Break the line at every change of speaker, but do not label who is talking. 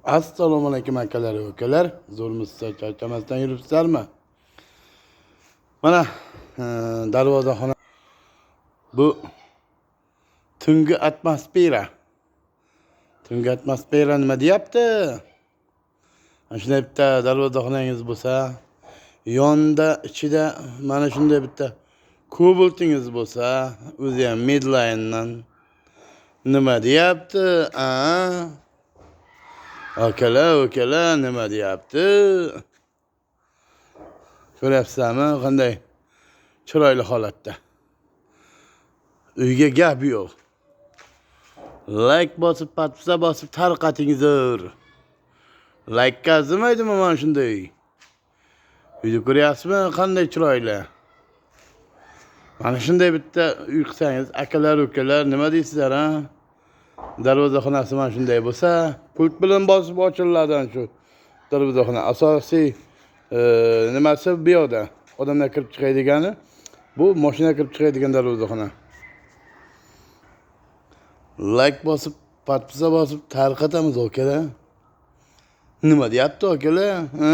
Assalomu alaykum, akalar va ukalar. Zo'rmisizlar, charchamasdan yuribsizlarmi? Mana darvozaxona, bu tungi atmosfera. Tungi atmosfera nima deyapti? Mana shunday bitta darvozaxonangiz bo'lsa, yonida, ichida mana shunday bitta Cobaltingiz bo'lsa, o'zi ham Medline'dan, nima deyapti? A? Akalar, ukalar, nima deyapti? Ko'ryapsizlarmi, qanday chiroyli holatda. Uyga gap yo'q. Like bosib, подписка bosib tarqating zo'r. Laykka arzimaydimi mana shunday uy? Uyni ko'ryapsizmi, qanday chiroyli? Mana shunday bitta uy qilsangiz, akalar, ukalar, nima deysizlar, ha? Darvozaxonasi mana shunday bo'lsa, pult bilan bosib ochiladi shu darvozaxona. Asosiy nimasi bu yoqda. Odamlar kirib chiqadigani, bu mashina kirib chiqadigan darvozaxona. Like bosib, подписка bosib tarqatamiz, akalar. Nima deyapti, akalar? Ha?